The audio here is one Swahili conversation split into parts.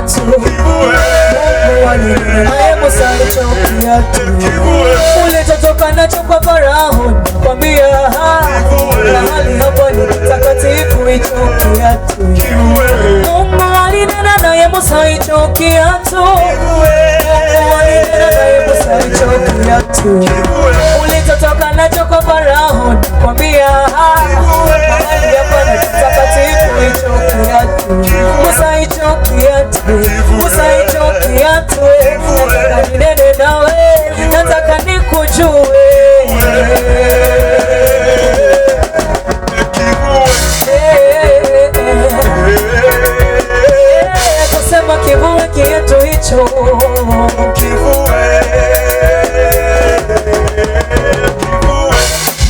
kiatu. Mungu alinena naye Musa hicho kiatu. Ulichotoka nacho kwa Farao, nakwambia mahali hapa ni patakatifu, hicho kiatu. Mungu alinena naye Musa hicho kiatu. Mungu alinena naye Musa hicho kiatu. Ulichotoka nacho kwa Farao, nakwambia mahali hapa ni patakatifu, hicho kiatu. Musa hicho kiatu, Musa hicho kiatu. Nataka ninene nawe, nataka nikujue. Kusema kivue kiatu hicho.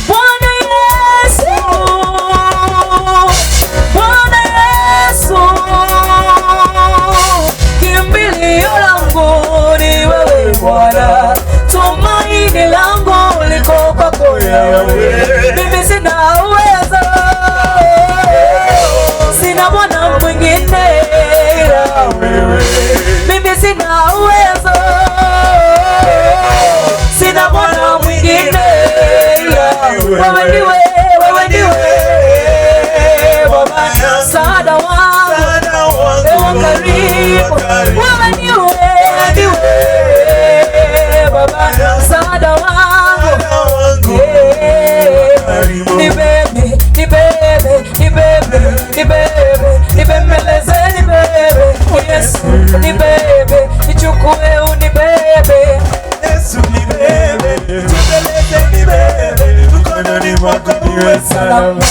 Bwana Yesu, Bwana Yesu, kimbilio langu ni wewe Bwana, tumaini langu liko kwako Yahweh. Mimi sina uwezo, sina Bwana mwingine ila wewe. Mimi sina uwezo, sina Bwana mwingine ila wewe. Ndiwe, wewe ndiwe Baba, msaada wangu wa karibu. Wewe ndiwe, ndiwe Baba, msaada wangu. Nibebe, nibebe, nibebe, nibebe, nibembeleze, nibebe, Yesu, nibebe, nichukue unibebe. Yesu nibebe, tembeleze nibebe, mkononi mwako niwe salama.